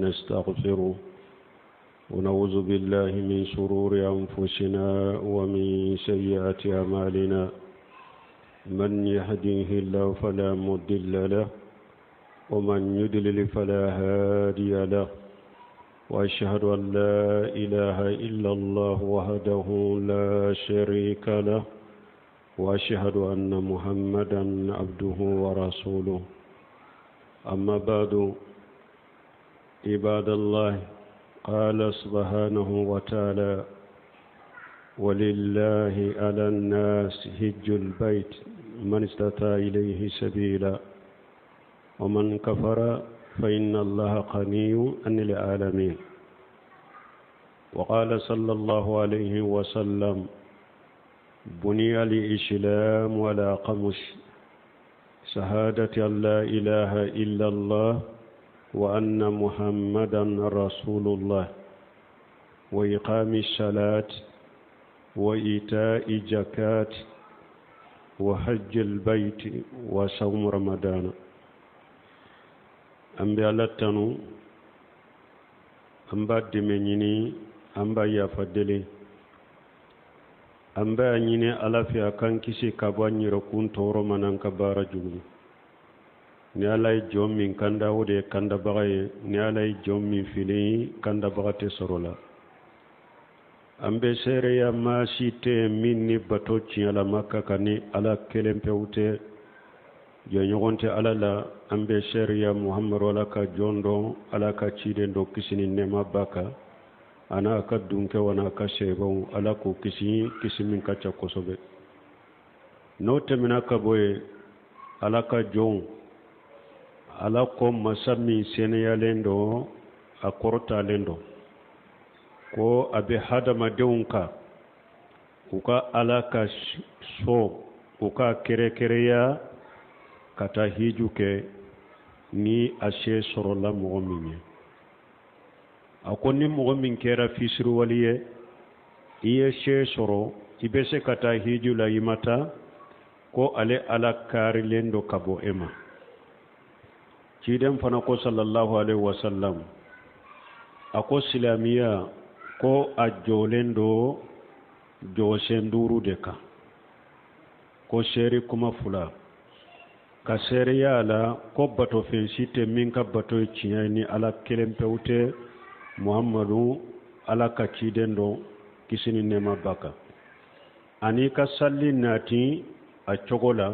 ونستغفره ونعوذ بالله من شرور أنفسنا ومن سيئات أعمالنا من يهديه الله فلا مضل له ومن يضلل فلا هادي له وأشهد أن لا إله إلا الله وحده لا شريك له وأشهد أن محمدا عبده ورسوله أما بعد عباد الله قال سبحانه وتعالى ولله على الناس هج البيت من استطاع إليه سبيلا ومن كفر فإن الله غني عن العالمين وقال صلى الله عليه وسلم بني الإسلام على قمش شهادة أن لا إله إلا الله وأن محمدا رسول الله وإقام الصلاة وإيتاء الزكاة وحج البيت وصوم رمضان an bɛ ala tanu an b'a dɛmɛ ɲini an b'a yafa deli an b'a ɲini ala fɛ a k'an kisi ka bɔ an yɛrɛkun tɔɔrɔ ma n'an ka baara jugu ni ala ye jɔn min kanda o de ye kandabaga ye ni ala ye jɔn min fili kandabaga tɛ sɔrɔ la an bɛ seereya maa si tɛ yen min ni bato tiɲɛlama ka kan ni ala kelen pewu tɛ jɛɲɔgɔn tɛ ala la an bɛ seereya muhamadu ala ka jɔn don ala ka ciden don kisi ni nɛɛma b'a kan a n'a ka dunkɛw n'a ka seebaw ala k'u kisi kisi min ka ca kosɛbɛ n'o tɛmɛna ka bɔ yen ala ka jɔnw ala ko masa min seniyalen don a kɔrɔtalen don ko a bɛ hadamadenw kan u ka ala ka so u ka kɛrɛkɛrɛya ka taa hiju kɛ ni a se sɔrɔla mɔgɔ min ye a ko ni mɔgɔ min kɛra fisiriwale ye i ye se sɔrɔ i bɛ se ka taa hiju la i ma taa ko ale ala kaarilen don ka bɔ e ma ciden fana ko sallallahu alaihi wasallam a ko silamiya ko a jɔlen don jɔsen duuru de kan ko seere kuma fila ka seereya a la ko batofɛn si tɛ min ka bato ye tiɲɛ ye ni ala kelen pewu tɛ muhamadu ala ka ciden don kisi ni nɛɛma b'a kan ani ka sali nati a cogo la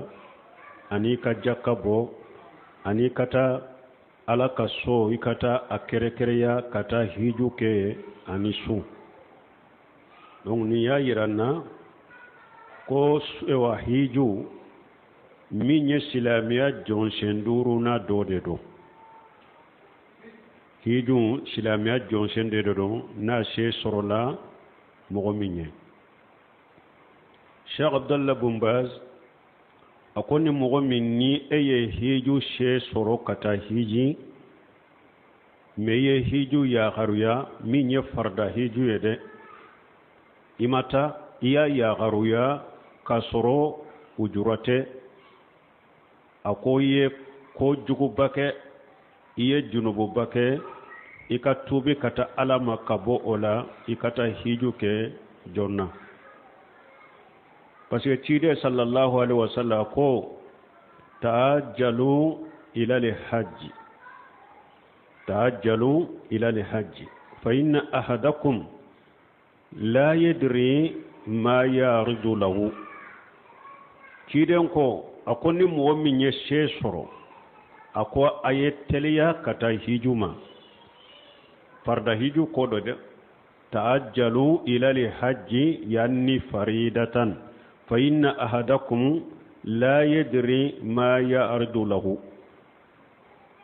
ani ka jaka bɔ ani ka taa ala ka so i ka taa a kɛrɛkɛrɛya ka taa hiju kɛ ani sun donc nin y'a yira n na ko ewa hiju min ye silamɛya jɔsen duurunan dɔ de don hiju silamɛya jɔsen de don n'a se sɔrɔla mɔgɔ min ye Cheikh Abdallah bun Baz a ko ni mɔgɔ min ni e ye hiju se sɔrɔ ka taa hiji mais i ye hiju yakaruya min ye farida hiju ye dɛ i ma taa i y'a yakaruya k'a sɔrɔ ujura tɛ a ko i ye ko juguba kɛ i ye junububa kɛ i ka tuubi ka taa ala ma ka bɔ o la i ka taa hiju kɛ joona parce que ciden sallallahu alaihi wasallam ko taajalu ilal hajji taajalu ilal hajji fa inna ahadakum la yadri ma yaridu lahu ciden ko a ko ni mɔgɔ min ye se sɔrɔ a ko a ye teliya ka taa hiju ma farida hiju ko dɔ dɛ ta'ajjalu ilal hajji yanni faridatan fa inna ahadakum la yadri ma ya'ridu lahu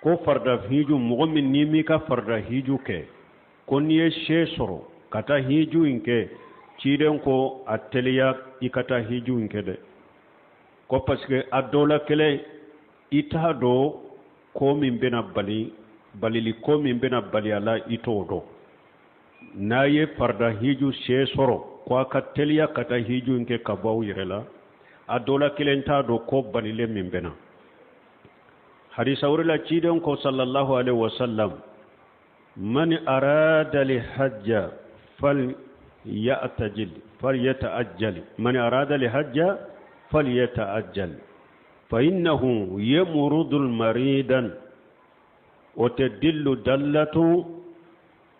ko farida hiju mɔgɔ min n'i m'i ka farida hiju kɛ ko n'i ye se sɔrɔ ka taa hiju in kɛ ciden ko a teliya i ka taa hiju in kɛ dɛ ko parce que a dɔ la kelen i t'a dɔn ko min bɛna bali balili ko min bɛna bali a la i t'o dɔn n'a ye farida hiju se sɔrɔ ko a ka teliya ka taa hiju in kɛ ka bɔ aw yɛrɛ la a dɔ la kelen t'a dɔn ko balilen min bɛna hadisa wɛrɛ la ciden ko sallallahu alaihi wasallam Man arada lihajja fal ya'tajil falyata'ajjal man arada lihajja falyata'ajjal fa innahu yamrudu maridan wa tadillu dallatu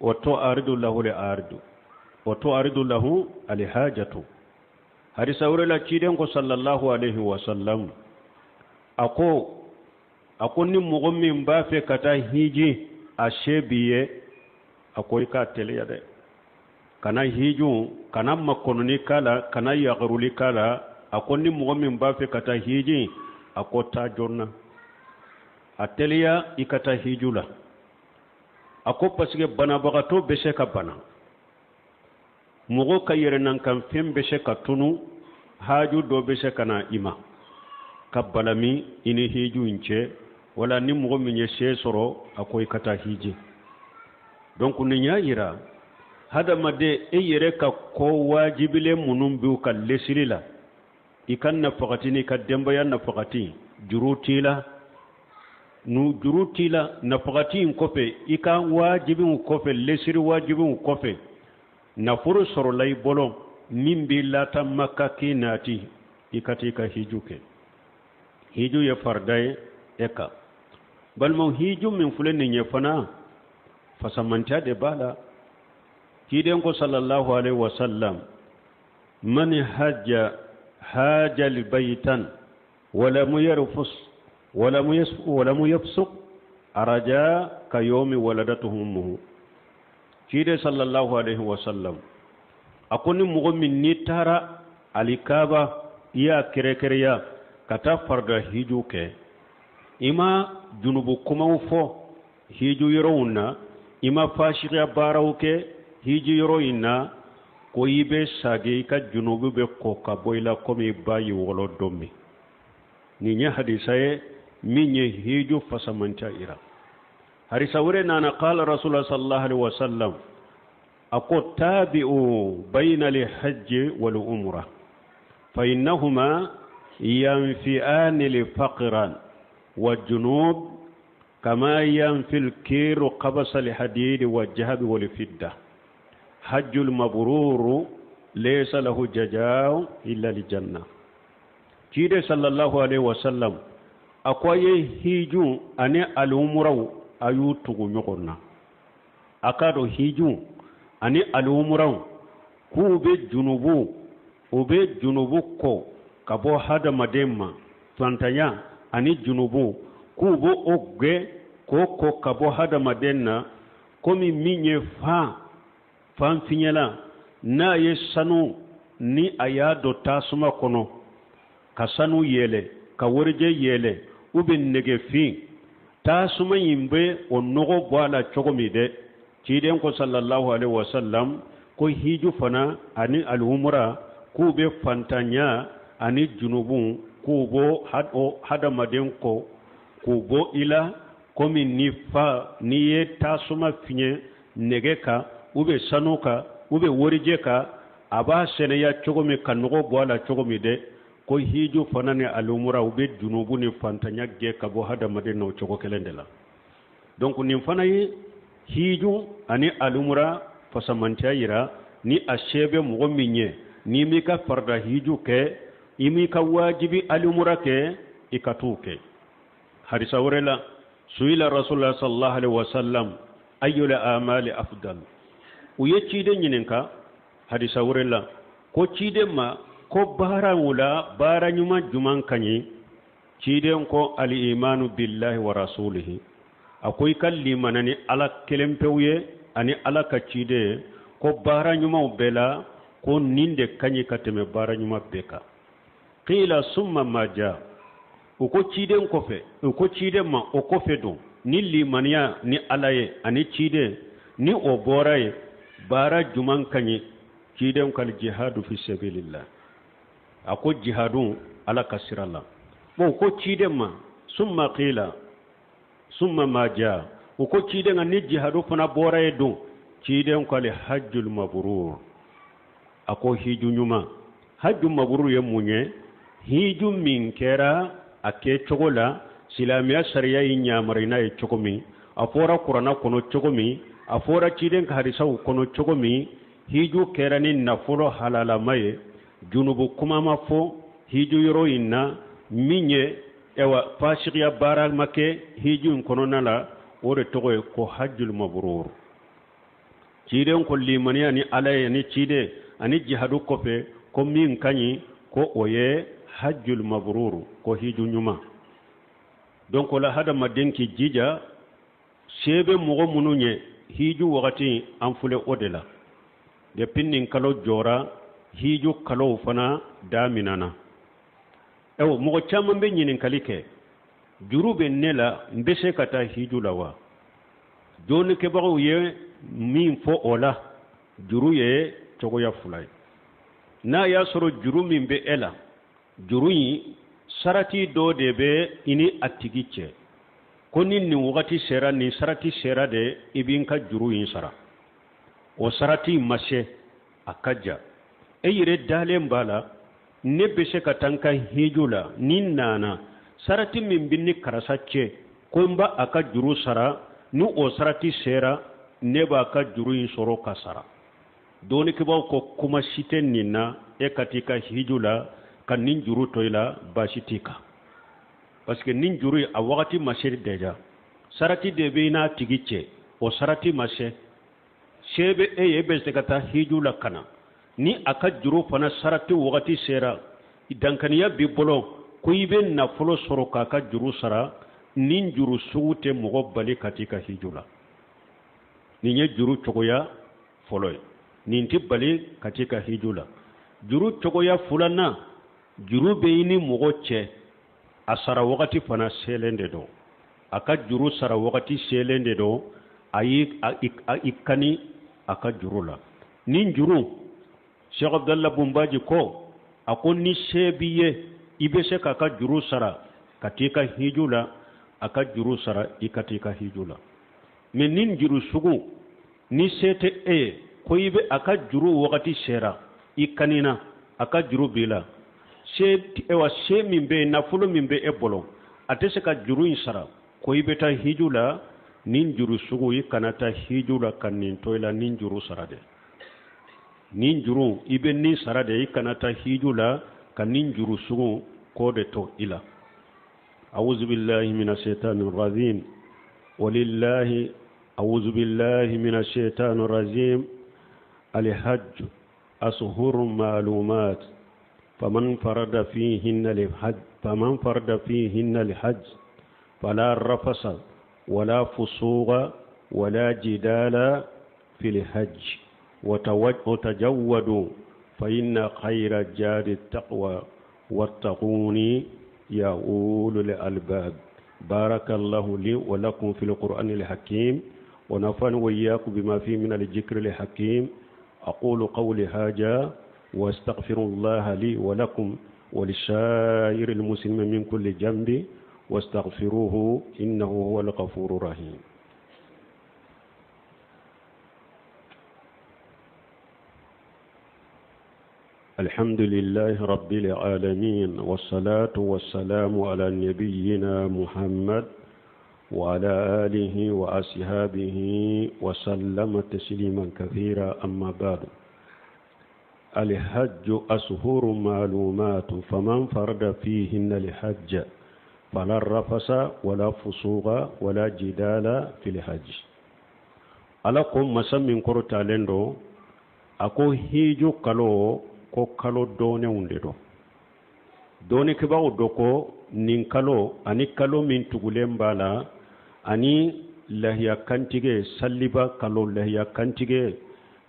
wa tu'aridu lahu al-aridu wa tu'aridu lahu al-hajatu. Hadisa wɛrɛ la, ciden ko sallallahu alaihi wa sallam, a ko ni mɔgɔ min b'a fɛ ka taa hiji, a se b'i ye, a ko i k'a teliya dɛ, kana hiju, kana makɔnɔni k'a la, kana yagaruli k'a la. A ko ni mɔgɔ min b'a fɛ ka taa hiji, a ko taa joona, a teliya i ka taa hiju la. A ko parce que banabagatɔ bɛ se ka bana, mɔgɔ ka yɛrɛnankanfɛn bɛ se ka tunu, haju dɔ bɛ se ka na i ma ka balami i ni hiju in cɛ. Wala ni mɔgɔ min ye se sɔrɔ, a ko i ka taa hiji. Donc nin y'a yira hadamaden e yɛrɛ ka ko wajibilen minnu b'u ka lesiri la, i ka nafagati n'i ka denbaya nafagati, juru t'i la, nu juru t'i la. Nafagati in kɔfɛ, i ka wajibiw kɔfɛ, lesiri wajibiw kɔfɛ, nafolo sɔrɔla i bolo min b'i lata Maka k'i nati, i ka t'i ka hiju kɛ. Hiju ye farida ye e kan. Balimaw, hiju min filɛ nin ye fana, fasamantiya de b'a la. Ciden ko sallallahu alaihi wasallam: man hajja haja baytan walamu yarfus walamu yafsuq araja ka yomi waladatuhu ummuhu. Ciden sallallahu alaihi wasallam a ko ni mɔgɔ min n'i taara alikaba, i y'a kɛrɛkɛrɛya ka taa farida hiju kɛ, i ma junubu kumaw fɔ hiju yɔrɔw na, i ma fasiya baaraw kɛ hiji yɔrɔ in na, ko i bɛ sage, i ka junubu bɛ kɔ ka bɔ i la komi i ba y'i wolo don min. Nin ye hadisa ye min ye hiju fasamanca ira. Hadisa wɛrɛ nana: qala rasulullah sallallahu alaihi wasallam, a ko: tabi'u bayna lihajji wal umra fa innahuma yanfi'ani lifaqran wa junub kama yanfi الكير قبس الحديد والذهب والفضة حج المبرور ليس له جزاء إلا الجنة. Ciden sallallahu alaihi wasallam a ko a ye hiju ani alumuraw, a y'u tugu ɲɔgɔn na. A k'a dɔn hiju ani alumuraw k'u bɛ junubu, u bɛ junubu kɔ ka bɔ hadamaden ma, fantanya ani junubu, k'u b'o o gɛn k'o kɔ ka bɔ hadamaden na, komi min ye fan fan fiɲɛla n'a ye sanu ni a y'a don tasuma kɔnɔ ka sanu yɛlɛ, ka warijɛ yɛlɛ, u bɛ nɛgɛfin, tasuma in bɛ o nɔgɔ bɔ a la cogo min dɛ. Ciden ko sallallahu alaihi wasallam ko hiju fana ani alumura k'u bɛ fantanya ani junubu, k'u bɔ hadamaden kɔ, k'u bɔ i la komi ni fa n'i ye tasuma fiɲɛ nɛgɛ kan, u bɛ sanu kan, u bɛ warijɛ kan, a b'a sɛnɛya cogo min, ka nɔgɔ bɔ a la cogo min dɛ. Ko hiju fana ni alumura, u bɛ junubu ni fantanya gɛn ka bɔ hadamaden na o cogo kelen de la. Donc nin fana ye hiju ani alumura fasamantiya yira. Ni a se bɛ mɔgɔ min ye, n'i m'i ka farida hiju kɛ, i m'i ka wajibi alumura kɛ, i ka t'o kɛ. Hadisa wɛrɛ la: suila rasulullah sallallahu alaihi wasallam ayyul amali afdal. U ye ciden ɲininka hadisa wɛrɛ la ko ciden ma ko baara la, baara ɲuman juman ka ɲi? Ciden ko: al-imanu billahi wa rasulihi. A ko i ka limana ni Ala kelen pewu ye ani Ala ka ciden, ko baara ɲumanw bɛɛ la, ko nin de ka ɲi ka tɛmɛ baara ɲuman bɛɛ kan. Qila summa ma ja. U ko ciden kɔfɛ, u ko ciden ma o kɔfɛ don, ni limaniya ni Ala ye ani ciden, ni o bɔra ye, baara juman ka ɲi? Ciden ko: jihadu fi sabilillah. A ko jihadu Ala ka sira la. Bon, ko ciden ma summa qila summa ma ja. U ko ciden ka ni jihadu fana bɔra ye don? Ciden ko: hajjul mabrur. A ko hiju ɲuman. Hajju mabrur ye mun ye? Hiju min kɛra a kɛ cogo la silamɛya sariya yi ɲamari n'a ye cogo min, a fɔra Kuranna kɔnɔ cogo min, a A fɔra ciden ka hadisaw kɔnɔ cogo min, hiju kɛra ni nafolo halalama ye, junubu kuma ma fɔ hiju yɔrɔ in na, min ye ɛwa fasikiya baara ma kɛ hiju in kɔnɔna la, o de tɔgɔ ye ko hajjul mabrur. Ciden ko limaniya ni Ala ye ni ciden ani jihadu kɔfɛ, ko min ka ɲi ko o ye hajjul mabrur, ko hiju ɲuman. Donc o la hadamaden k'i jija, se bɛ mɔgɔ minnu ye hiju wagati, an filɛ o de la. Depuis nin kalo jɔra, hiju kalow fana daminɛna. Ɛwɔ, mɔgɔ caman bɛ ɲininkali kɛ, juru bɛ ne la, n bɛ se ka taa hiju la wa? Dɔnnikɛbagaw ye min fɔ o la, juru ye cogoya fila ye. N'a y'a sɔrɔ juru min bɛ e la, juru in sarati dɔ de bɛ i ni a tigi cɛ, ko ni nin wagati sera, nin sarati sera de, i bɛ n ka juru in sara, o sarati ma se, a ka ja, e yɛrɛ dalen b'a la, ne bɛ se ka taa n ka hiju la, ni n nana, sarati min bɛ ni karisa cɛ, ko n b'a a ka juru sara, ni o sarati sera, ne b'a ka juru in sɔrɔ ka sara. Dɔnnikɛbaaw ko kuma si tɛ nin na, e ka t'i ka hiju la ka nin juru to i la, baasi t'i kan, parce que nin juru a wagati ma se déjà, sarati de bɛ i n'a tigi cɛ, o sarati ma se. Se bɛ e ye, e bɛ se ka taa hiju la ka na, ni a ka juru fana sarati wagati sera, dankaniya b'i bolo ko i bɛ nafolo sɔrɔ k'a ka juru sara. Nin juru sugu tɛ mɔgɔ bali ka t'i ka hiju la. Nin ye juru cogoya fɔlɔ ye, nin tɛ bali ka t'i ka hiju la. Juru cogoya filanan, juru bɛ i ni mɔgɔ cɛ, a sara wagati fana selen de don, a ka juru sara wagati selen de don, a y'i i kani a ka juru la. Nin juru, Cheikh Abdallah Bunbaji ko, a ko ni se b'i ye, i bɛ se k'a ka juru sara ka t'i ka hiju la, a ka juru sara, i ka t'i ka hiju la. Mais nin juru sugu, ni se tɛ e ye ko i bɛ a ka juru wagati sera, i kanina a ka juru b'i la, se ewa se min bɛ yen, nafolo min bɛ e bolo, a tɛ se ka juru in sara, ko i bɛ taa hiju la, nin juru sugu, i kana taa hiju la ka nin to i la. Nin juru sara dɛ, nin juru i bɛ nin sara de, i kana taa hiju la ka nin juru sugu k'o de to i la. أعوذ بالله من الشيطان الرجيم. ولله أعوذ بالله من الشيطان الرجيم. الحج أشهر معلومات، فمن فرد فيهن الحج فلا رفث ولا فسوق ولا جدال في الحج، وتزودوا فإن خير الزاد التقوى، واتقون يا أولو الألباب. بارك الله لي ولكم في القرآن الحكيم، ونفعني وإياكم بما فيه من الذكر الحكيم. أقول قولي هذا واستغفر الله لي ولكم ولسائر المسلمين من كل ذنب، واستغفروه إنه هو الغفور الرحيم. الحمد لله رب العالمين، والصلاة والسلام على نبينا محمد وعلى آله وأصحابه وسلم تسليما كثيرا. أما بعد، الحج أشهر معلومات، فمن فرض فيهن الحج فلا رفث ولا فسوق ولا جدال في الحج. Ala ko, masa min kɔrɔtalen don, a ko hiju kalo, ko kalo dɔnnenw de don. Dɔnnikɛbaaw dɔ ko nin kalo ani kalo min tugulen b'a la ani lahiya kantigɛ saliba kalo, lahiya kantigɛ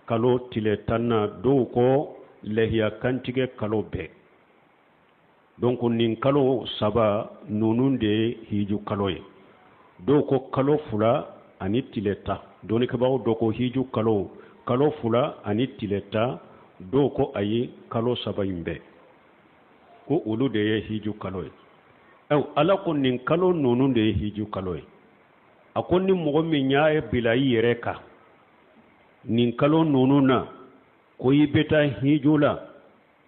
kalo tile 10 na, dɔw ko lahiya kantigɛ kalo bɛɛ. Donc nin kalo saba ninnu de ye hiju kalo ye. Dɔw ko kalo 2 ani tile 10. Dɔnnikɛbaaw dɔ ko hiju kalo, kalo 2 ani tile 10. Dɔw ko ayi, kalo saba in bɛɛ, ko olu de ye hiju kalo ye. Ala ko nin kalo ninnu de ye hiju kalo ye. A ko ni mɔgɔ min y'a bila i yɛrɛ kan nin kalo ninnu na ko i bɛ taa hiju la,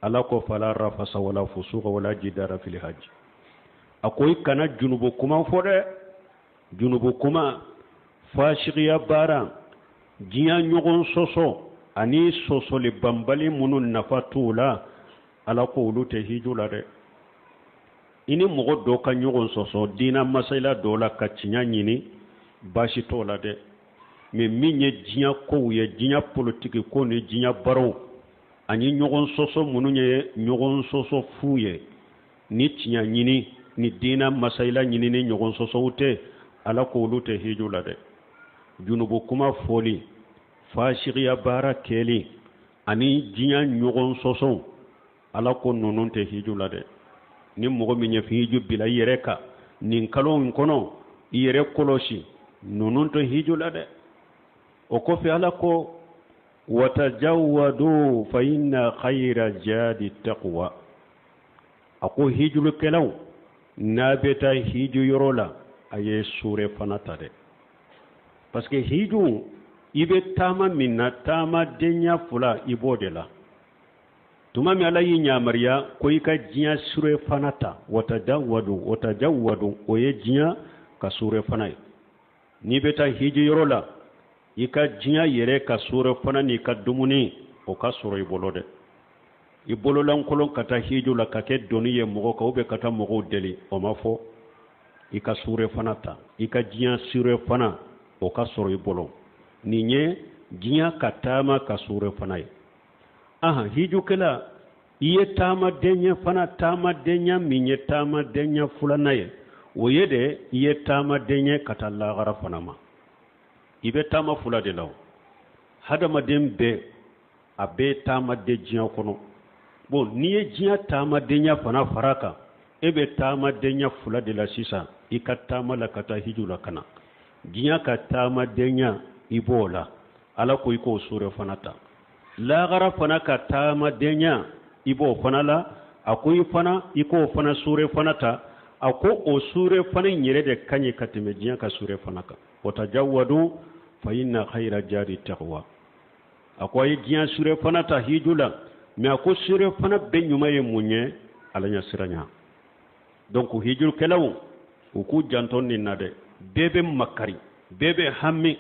Ala ko فلا رفث ولا فسوق ولا جدال في الحج. A ko i kana junubu kuma fɔ dɛ, junubu kuma, fasikiya baara. Diɲɛ ɲɔgɔn sɔsɔ ani sɔsɔli banbali minnu nafa t'u la, Ala ko olu tɛ hiju la dɛ. I ni mɔgɔ dɔ ka ɲɔgɔn sɔsɔ diina masayila dɔ la ka tiɲɛ ɲini, baasi t'o la dɛ. Mais min ye diɲɛ kow ye, diɲɛ politiki ko ni diɲɛ barow ani ɲɔgɔn sɔsɔ minnu ye ɲɔgɔn sɔsɔ fu ye, ni tiɲɛ ɲini ni diina masayila ɲini ni ɲɔgɔn sɔsɔw tɛ, Ala ko olu tɛ hiju la dɛ. Junubu kuma fɔli, fasigiya baara kɛli ani diɲɛ ɲɔgɔn sɔsɔw, Ala ko ninnu tɛ hiju la dɛ. Ni mɔgɔ min ye hiju bila i yɛrɛ kan nin kalo in kɔnɔ, i yɛrɛ kɔlɔsi, ninnu tɛ hiju la dɛ. O kɔfɛ Ala ko watajawwadu fa inna khayra jadi taqwa. A ko hijulukɛlaw, n'a bɛ taa hiju yɔrɔ la, a ye surefana ta dɛ. Parce que hiju, i bɛ taama min na, taamadenya fila i b'o de la. Tuma min Ala y'i yamaruya ko i ka diɲɛ surefana ta, watajawwadu, watajawwadu, o ye diɲɛ ka surefana ye. N'i bɛ taa hiji yɔrɔ la, i ka diɲɛ yɛrɛ ka surefana n'i ka dumuni, o ka sɔrɔ i bolo dɛ. I bololankolon ka taa hiju la ka kɛ doni ye mɔgɔ kan, ou bien ka taa mɔgɔw deli, o ma fɔ. I ka surefana ta, i ka diɲɛ surefana, o ka sɔrɔ i bolo. Nin ye diɲɛ ka taama ka surefana ye. Ahan, hijukɛla, i ye taamadenya fana, taamadenya min ye taamadenya filanan ye, o ye de i ye taamadenya ka taa lahara fana ma. I bɛ taama fila de la o. Hadamaden bɛɛ, a bɛ taama de diɲɛ kɔnɔ. Bon, n'i ye diɲɛ taamadenya fana fara kan, e bɛ taamadenya fila de la sisan, i ka taama la ka taa hiju la ka na. Diɲɛ ka taamadenya, i b'o la. Ala ko i k'o surefana ta. Lagara fana ka taamadenya, i b'o fana la. A ko i fana, i k'o fana surefana ta. A ko o surefana in yɛrɛ de ka ɲi ka tɛmɛ diɲɛ ka surefana kan. Watajawwadu fa inna khayra jadi taqwa. A ko a ye diɲɛ surefana ta hiju la, mais a ko surefana bɛɛ ɲuman ye mun ye? Ala ɲɛsiranya. Donc hijukɛlaw, u k'u janto nin na dɛ. Bɛɛ bɛ makari, bɛɛ bɛ hami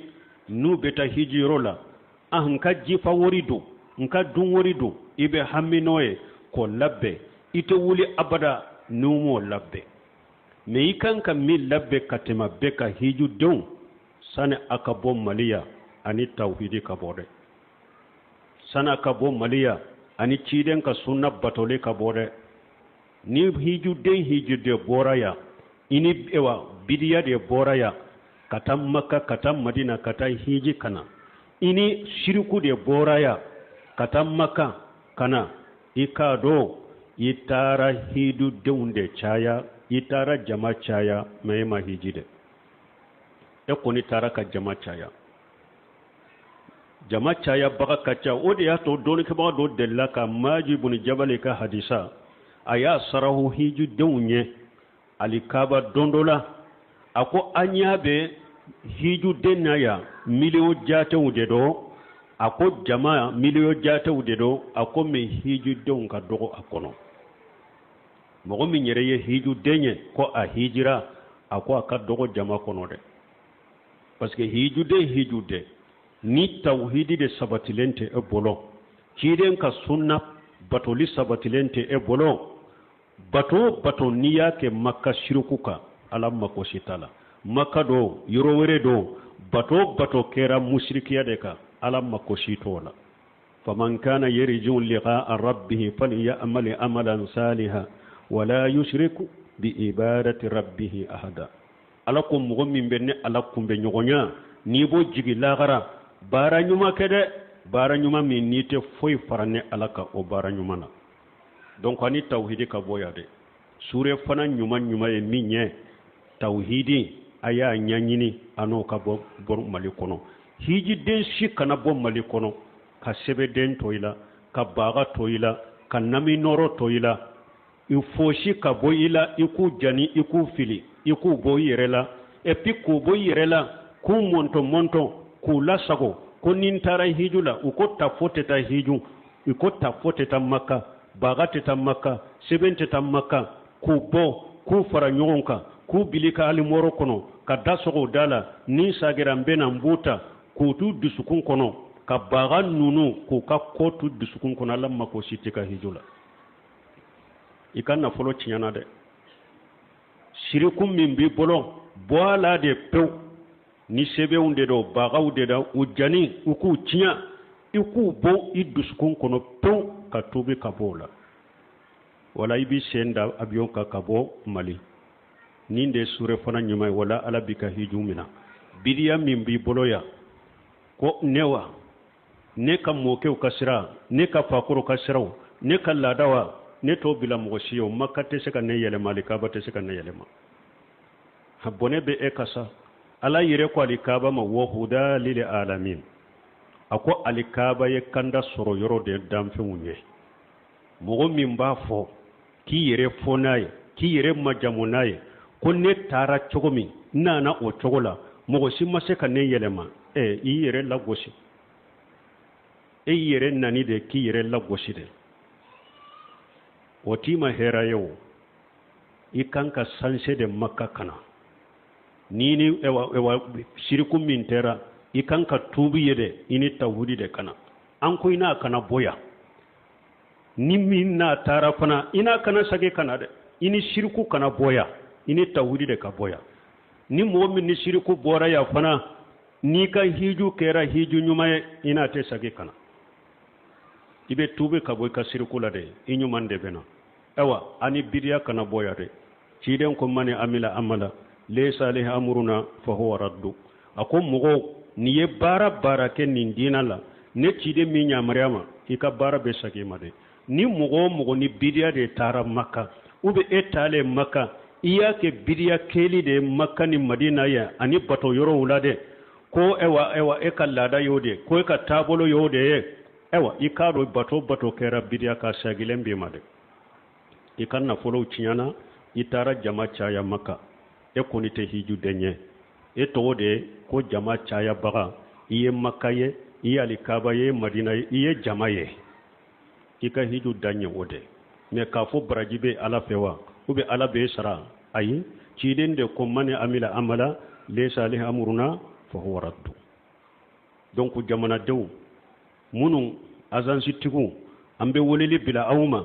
n'u bɛ taa hiji yɔrɔ la. Ah, n ka jifa wari don, n ka dun wari don, i bɛ hami n'o ye k'o labɛn. I tɛ wuli abada n'u m'o labɛn. Mais i kan ka min labɛn ka tɛmɛ bɛɛ kan, hijudenw, sani a ka bɔ Mali yan ani tawhidi ka bɔ dɛ. Sani a ka bɔ Mali yan ani ciden ka sunna batoli ka bɔ dɛ. Ni hijuden hijuden bɔra yan, i ni ewa bidiya de bɔra yan ka taa Maka, ka taa Madina, ka taa hiji ka na. I ni siriku de bɔra yan ka taa Maka ka na. I k'a dɔn i taara hijudenw de caya, i taara jama caya, mais e ma hiji dɛ. E kɔni taara ka jama caya. Jama cayabaga ka ca. O de y'a to dɔnnikɛbaga dɔ delila ka Maji bun Jabali ka hadisa, a y'a sarahu hijudenw ye alikaba don dɔ la. A ko an y'a bɛ hijuden na yan miliyɔn jatew de don. A ko jama miliyɔn jatew de don. A ko mais hijudenw ka dɔgɔ a kɔnɔ. Mɔgɔ min yɛrɛ ye hijuden ye ko a hijira, a ko a ka dɔgɔ jama kɔnɔ dɛ. Parce que hijuden hijuden ni tawhidi de sabatilen tɛ e bolo, ciden ka sunna batoli sabatilen tɛ e bolo, bato bato n'i y'a kɛ Maka siriku kan, Ala mako si t'a la. Maka don, yɔrɔ wɛrɛ don, bato bato kɛra musirikiya de kan, Ala mako si t'o la. Faman kana yarju liqa'a rabbih falyamal amalan salihan wala yushriku bi ibadati rabbih ahada. Ala ko mɔgɔ min bɛ ne Ala kunbɛ ɲɔgɔnya, n'i b'o jigi lagara, baara ɲuman kɛ dɛ, baara ɲuman min n'i tɛ foyi fara ne Ala kan o baara ɲuman na. Donc ani tawhidi ka bɔ yan dɛ. Sure fana ɲuman ɲuman ye min ye, tawhidi a y'a ɲɛɲini a n'o ka bɔ Mali kɔnɔ. Hijiden si kana bɔ Mali kɔnɔ ka sɛbɛden to i la, ka baga to i la, ka naminɔrɔ to i la, i fosi ka bɔ i la, i k'u jani, i k'u fili, i k'u bɔ i yɛrɛ la, et puis k'u bɔ i yɛrɛ la, k'u mɔntɔn mɔntɔn, k'u lasago ko ni n taara hiju la, u ko tafo tɛ taa hiju, u ko tafo tɛ taa Maka, baga tɛ taa Maka, sɛbɛn tɛ taa Maka, k'u bɔ, k'u fara ɲɔgɔn kan, k'u bili ka alimɔrɔ kɔnɔ, ka da sɔgɔ u da la, ni sagira n bɛ na n b'u ta. k'o t'u dusukun kɔnɔ ka baga ninnu k'u ka ko t'u dusukun kɔnɔ ala mako si t'i ka hiju la i ka nafolo tiɲɛna dɛ siriku min b'i bolo bɔ a la de pewu ni sɛbɛnw de don bagaw de don u jani u k'u tiɲɛ i k'u bɔ i dusukun kɔnɔ pewu ka tuubi ka bɔ o la wala i b'i sen da avion kan ka bɔ mali nin de surefana ɲuman ye wala ala b'i ka hiju mina bidiya min b'i bolo yan ko ne wa ne ka mɔkɛw ka sira ne ka fakɔrɔ ka siraw ne ka laada wa ne t'o bila mɔgɔ si ye o maka tɛ se ka ne yɛlɛma alikaba tɛ se ka ne yɛlɛma a bɔnɛ bɛ e kan sa ala yɛrɛ ko alikaba ma wa huda lil alamin a ko alikaba ye kanda sɔrɔ yɔrɔ de danfɛnw ye mɔgɔ min b'a fɔ k'i yɛrɛ fɔ n'a ye k'i yɛrɛ majamu n'a ye ko ne taara cogo min n nana o cogo la mɔgɔ si ma se ka ne yɛlɛma ɛ i yɛrɛ lagosi e yɛrɛ nani de k'i yɛrɛ lagosi de o t'i ma hɛrɛ ye o i kan ka sanse de maka ka na ni ni ewa siriku min tɛra i kan ka tuubi ye de i ni tawhidi de ka na an ko i n'a kana bɔ yan ni min n'a taara fana i n'a kana sagi ka na dɛ i ni siriku kana bɔ yan i ni tawhidi de ka bɔ yan ni mɔgɔ min ni siriku bɔra yan fana n'i ka hiju kɛra hiju ɲuman ye i n'a tɛ sagi ka na i bɛ tuubi ka bɔ i ka siriku la de i ɲuman de bɛ na ayiwa ani bidiya kana bɔ yan dɛ ciden ko mani amila amala laysa alayhi amruna fa huwa raddu a ko mɔgɔw n'i ye baara baara kɛ nin diina la ne ciden m'i yamaruya ma i ka baara bɛ segin i ma dɛ ni mɔgɔ o mɔgɔ ni bidiya de taara maka ou bien e taalen maka i y'a kɛ bidiya kɛli de ye maka ni madina ye ani bato yɔrɔw la dɛ ko ayiwa ayiwa e ka laada y'o de ye ko e ka taabolo y'o de ye ayiwa i k'a dɔn bato bato kɛra bidiya kan sagilen b'i ma dɛ i ka nafolow tiɲɛna i taara jama caya maka e kɔni tɛ hijuden ye e tɔgɔ de ye ko jama cayabaga i ye maka ye i ye alikaba ye madina ye i ye jama ye i ka hiju dan ye o de mais k'a fɔ baraji bɛ ala fɛ wa ou bien ala b'e sara ayi ciden de ko mani amila amala laysa alayhi amruna fa huwa raddu donc jamanadenw minnu azansitigiw an bɛ weleli bila aw ma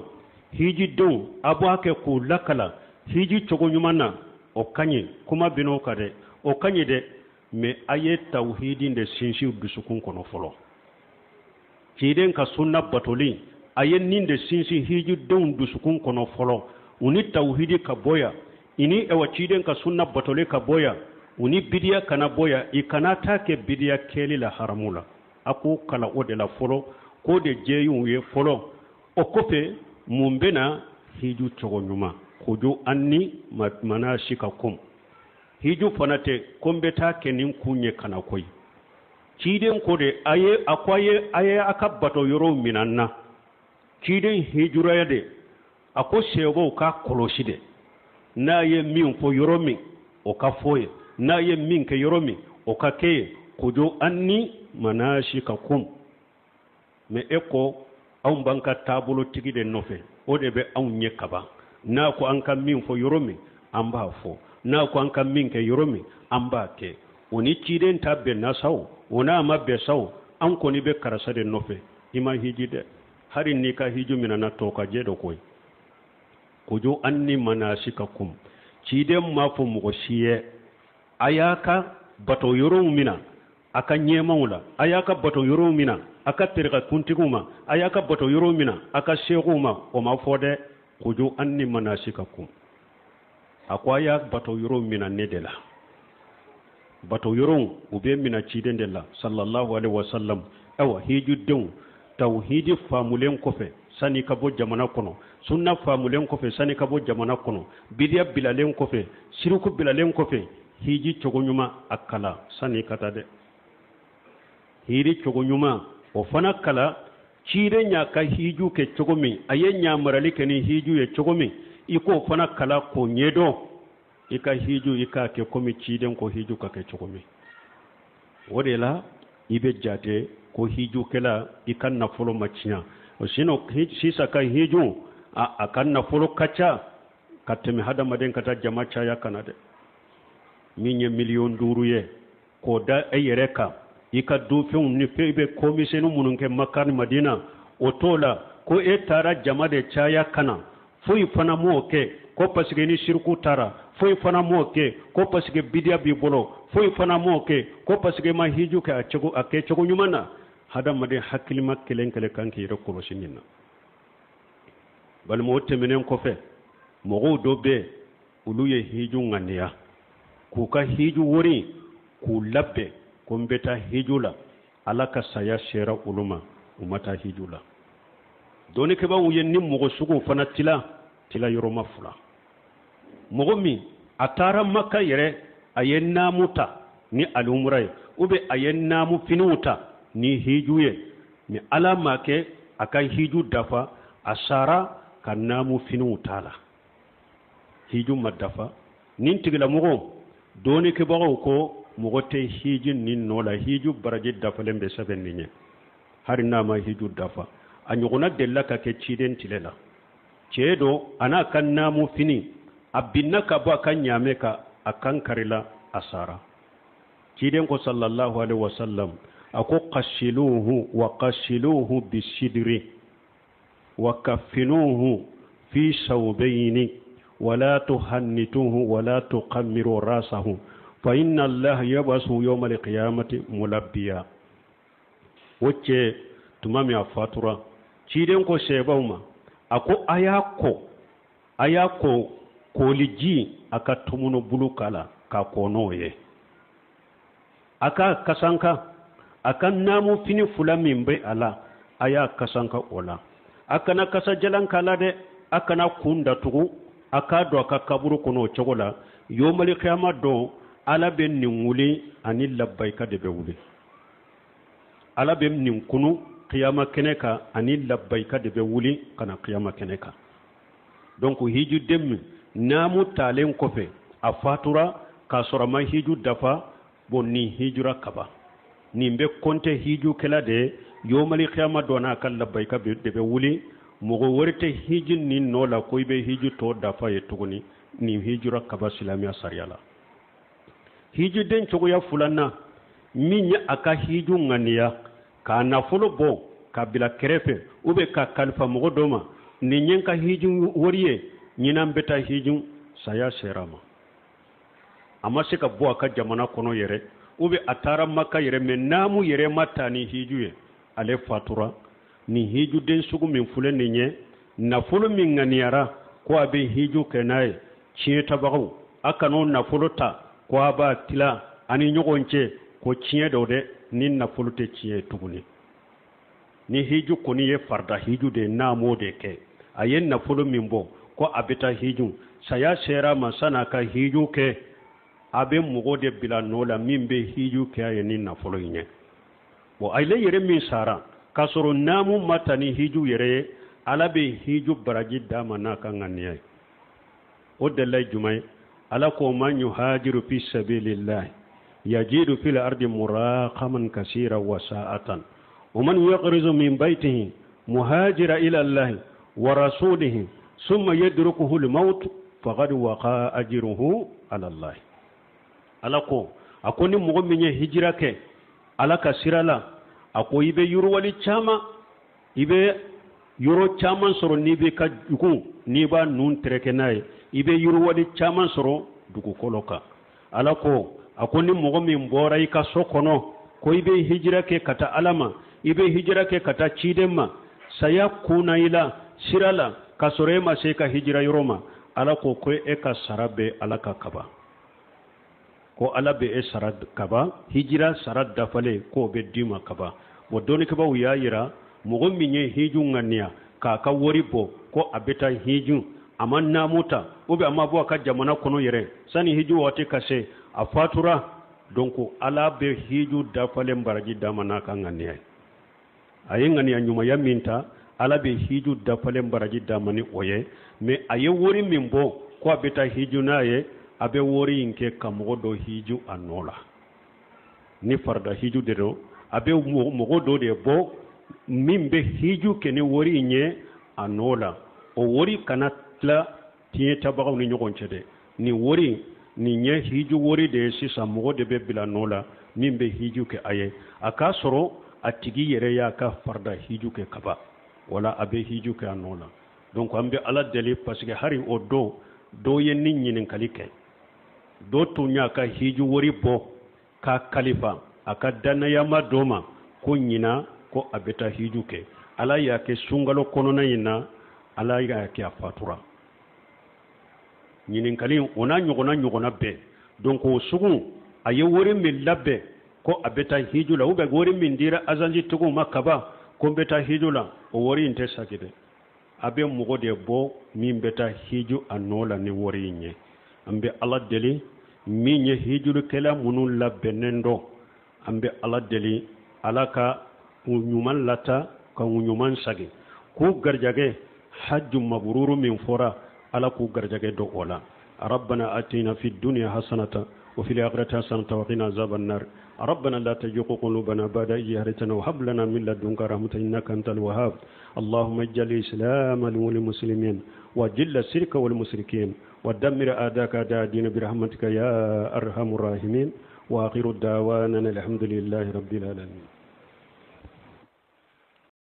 hijidenw a b'a kɛ k'u lakala hiji cogo ɲuman na o ka ɲi kuma bɛn'o kan dɛ o ka ɲi dɛ mais a ye tawhidi de sinsin dusukun kɔnɔ fɔlɔ ciden ka sunna batoli a ye nin de sinsin hijidenw dusukun kɔnɔ fɔlɔ u ni tawhidi ka bɔ yan i ni ɛwa ciden ka sunna batoli ka bɔ yan u ni bidiya kana bɔ yan i kana taa kɛ bidiya kɛli la haramu la a k'u kalan o de la fɔlɔ k'o de jɛy'u ye fɔlɔ o kɔfɛ mun bɛ na hiju cogo ɲuman khuzu anni manasikakum hiju fana tɛ ko n bɛ taa kɛ nin kun ye ka na koyi ciden ko de a ye a ko a ye a ye a ka bato yɔrɔw minɛ n na ciden hijuraya de a ko sahabaw k'a kɔlɔsi de n'a ye min fɔ yɔrɔ min o ka fɔ yen n'a ye min kɛ yɔrɔ min o ka kɛ yen khuzu anni manasikakum mais e ko anw b'an ka taabolotigi de nɔfɛ o de bɛ anw ɲɛ kaban n'a ko an ka min fɔ yɔrɔ min an b'a fɔ n'a ko an ka min kɛ yɔrɔ min an b'a kɛ o ni ciden ta bɛnna sa o o n'a ma bɛn sa o an kɔni bɛ karisa de nɔfɛ i ma hiji dɛ hari n'i ka hiju minɛna tɔ ka jɛ dɔ koyi khuzu anni manasikakum ciden m'a fɔ mɔgɔ si ye a y'a ka bato yɔrɔw mina a ka ɲɛmaw la a y'a ka bato yɔrɔw mina a ka terika kuntigiw ma a y'a ka bato yɔrɔw mina a ka sekuw ma o ma fɔ dɛ khuzu anni manasikakum a ko a y'a bato yɔrɔw mina ne de la bato yɔrɔw u bɛ mina ciden de la sallallahu alaihi wasallam awa hijudenw tawhidi faamulen kɔfɛ sani ka bɔ jamana kɔnɔ sunna faamulen kɔfɛ sani ka bɔ jamana kɔnɔ bidiya bilalen kɔfɛ siriku bilalen kɔfɛ hiji cogo ɲuman a kalan sani ka taa dɛ hiji cogo ɲuman o fana kalan ciden y'a ka hiju kɛ cogo min a ye ɲamarali kɛ ni hiju ye cogo min i k'o fana kalan k'o ɲɛdɔn i ka hiju i k'a kɛ komi ciden ko hiju ka kɛ cogo min o de la i bɛ jate ko hijukɛla i ka nafolo ma tiɲɛ o sinon sisan ka hiju a ka nafolo ka ca ka tɛmɛ hadamaden ka taa jama caya kan na dɛ min ye miliyɔn 5 ye k'o da e yɛrɛ kan I ka dunfɛnw ni fɛn, i bɛ ko misɛnnin minnu kɛ Maka ni Madina, o t'o la. Ko e taara jama de caya ka na, foyi fana m'o kɛ ko parce que ni siriku taara, foyi fana m'o kɛ ko parce que bidiya b'i bolo, foyi fana m'o kɛ ko parce que ma hiju kɛ a cogo, a kɛ cogo ɲuman na. Hadamaden hakilima kelen kelen kan k'i yɛrɛ kɔlɔsi nin na. Balima, o tɛmɛnen kɔfɛ, mɔgɔw dɔ bɛ, olu ye hiju ŋaniya k'u ka hiju wari k'u labɛn ko n bɛ taa hiju la. Ala ka saya sera olu ma, u ma taa hiju la. Dɔnnikɛbaaw ye ni mɔgɔ suguw fana tila tila yɔrɔma fila. Mɔgɔ min a taara Maka yɛrɛ, a ye naamu ta ni alumura ye, ou bien a ye naamu finiw ta ni hiju ye, mais Ala m'a kɛ a ka hiju dafa, a sara ka naamu finiw t'a la, hiju ma dafa. Nin tigilamɔgɔ, dɔnnikɛbagaw ko mɔgɔ tɛ hiji nin nɔ la, hiju baraji dafalen bɛ sɛbɛn nin ye hali n'a ma hiju dafa. A ɲɔgɔnna delila ka kɛ ciden tile la. Cɛɛ dɔ, a n'a ka naamu fini, a binna ka bɔ a ka ɲaamɛ kan, a kan karila, a sara. Ciden ko sallallahu alaihi wasallam, a ko qasiluhu wa qasiluhu bisidri wa kafinuhu fi sawbayni wala tuhannituhu wala tuqammiru rasahu fa inna allaha yabasu yawma alqiyamati mulabbiya. O cɛ, tuma min a fatura, ciden ko sɛbaw ma, a ko a y'a ko, a y'a ko koliji, a ka tumuno bulu k'a la k'a ko n'o ye, a ka kasanka a ka naamu fini fila min bɛ a la, a y'a kasanka o la, a kana kasajalan k'a la dɛ, a kana kun datugu, a k'a don a ka kaburu kɔnɔ o cogo la. Yomali kiyama don, Ala bɛ nin wuli ani labbayika de bɛ wuli. Ala bɛ nin kunu kiyama kɛnɛ kan ani labbayika de bɛ wuli ka na kiyama kɛnɛ kan. Donc hijuden min naamu talen kɔfɛ, a fatura k'a sɔrɔ a ma hiju dafa, bon, nin hijura kaban, nin bɛ kɔnte hijukɛla de ye. Yomali kiyama dɔ n'a ka labbayika de bɛ wuli. Mɔgɔ wɛrɛ tɛ hiji nin nɔ la ko i bɛ hiju tɔ dafa ye tuguni. Nin hijura kaba silamɛya sariya la. Hijuden cogoya filanan, min ye a ka hiju ŋaniya k'a nafolo bɔ ka bila kɛrɛfɛ, ou bien ka kalifa mɔgɔ dɔ ma, nin ye n ka hiju wari ye, ɲinan bɛ taa hiju, saya sera ma, a ma se ka bɔ a ka jamana kɔnɔ yɛrɛ, ou bien a taara Maka yɛrɛ, mais naamu yɛrɛ ma taa ni hiju ye, ale fatura. Nin hijuden sugu min filɛ nin ye, nafolo min ŋaniyara ko a bɛ hiju kɛ n'a ye, tiɲɛtabagaw, a kan'o nafolo ta ko a b'a tila ani ɲɔgɔn cɛ ko tiɲɛ dɔ dɛ. Ni nafolo tɛ tiɲɛ ye tuguni. Ni hiju kɔni ye farida hiju de ye, n'a m'o de kɛ, a ye nafolo min bɔ ko a bɛ taa hiju, saya sera a ma san'a ka hiju kɛ, a bɛ mɔgɔ de bila nɔ la min bɛ hiju kɛ a ye ni nafolo in ye. Bon, ale yɛrɛ min sara k'a sɔrɔ naamu ma ta ni hiju yɛrɛ ye, Ala bɛ hiju baraji d'a ma n'a ka ŋaniya ye. O dalila ye jumɛn ye? Ala ko man yuhajiru fi sabilillahi yajidu fil ardi muraqaman kasira wa sa'atan wa man yakhruju min baytihi muhajira ila Allahi wa rasulihi summa yadrukuhu al-maut faqad waqa ajruhu ala Allah. Ala ko, a ko ni mɔgɔ min ye hijira kɛ Ala ka sira la, a ko i bɛ yiriwali caman, i bɛ yɔrɔ caman sɔrɔ n'i bɛ ka jugu, n'i b'a nun tɛrɛkɛ n'a ye, i bɛ yiriwali caman sɔrɔ dugukolo kan. Ala ko, a ko ni mɔgɔ min bɔra i ka so kɔnɔ ko i bɛ hijira kɛ ka taa Ala ma, i bɛ hijira kɛ ka taa ciden ma, saya kunna i la sira la k'a sɔrɔ e ma se ka hijira yɔrɔ ma, Ala ko ko e ka sara bɛ Ala ka kaban, ko Ala bɛ e sara kaban, hijira sara dafalen k'o bɛ d'i ma kaban. Bon, dɔnnikɛbaaw y'a yira, mɔgɔ min ye hiju ŋaniya k'a ka wari bɔ ko a bɛ taa hiju, a ma naamu ta, ou bien a ma bɔ a ka jamana kɔnɔ yɛrɛ sani hiju waati ka se, a fatura, donc Ala bɛ hiju dafalen baraji d'a ma n'a ka ŋaniya ye. A ye ŋaniya ɲumanya min ta, Ala bɛ hiju dafalen baraji d'a ma ni o ye. Mais a ye wari min bɔ ko a bɛ taa hiju n'a ye, a bɛ wari in kɛ ka mɔgɔ dɔ hiju a nɔ la. Ni farida hiju de don, a bɛ mɔgɔ dɔ de bɔ min bɛ hiju kɛ ni wari in ye a nɔ la. O wari kana tila tiɲɛtabagaw ni ɲɔgɔn cɛ dɛ. Nin wari Nin ye hiju wari de ye. Sisan mɔgɔ de bɛ bila nɔ la min bɛ hiju kɛ a ye. A k'a sɔrɔ a tigi yɛrɛ y'a ka farida hiju kɛ kaban, wala a bɛ hiju kɛ a nɔ la. Donc an bɛ Ala deli, parce que hali o don, dɔw ye ni ɲininkali kɛ. Dɔ tun y'a ka hiju wari bɔ k'a kalifa a ka dannayama dɔ ma ko ɲina ko a bɛ taa hiju kɛ. Ala y'a kɛ sunkalo kɔnɔna in na, Ala y'a kɛ a fatura. Ɲininkali o n'a ɲɔgɔnna ɲɔgɔnna bɛɛ. Donc o sugu, a ye wari min labɛn ko a bɛ taa hiju la, ou bien wari min dira agence tigiw ma kaban ko n bɛ taa hiju la, o wari in tɛ sagi dɛ. A bɛ mɔgɔ de bɔ min bɛ taa hiju a nɔ la ni wari in ye. An bɛ Ala deli, min ye hijulikɛla minnu labɛnnen dɔn, an bɛ Ala deli, Ala ka u ɲuman lata ka u ɲuman sagi, k'u garijɛgɛ haju mabururu min fɔra, Ala k'u garijɛgɛ dɔn o la. ربنا آتنا في الدنيا حسنة وفي الآخرة حسنة وقنا عذاب النار. ربنا لا تزغ قلوبنا بعد إذ هديتنا وهب لنا من لدنك رحمة إنك أنت الوهاب. اللهم اجعل الإسلام والمسلمين وأذل الشرك والمشركين ودمر أعداءك أعداء الدين برحمتك يا أرحم الراحمين. وآخر الدعوانا الحمد لله رب العالمين.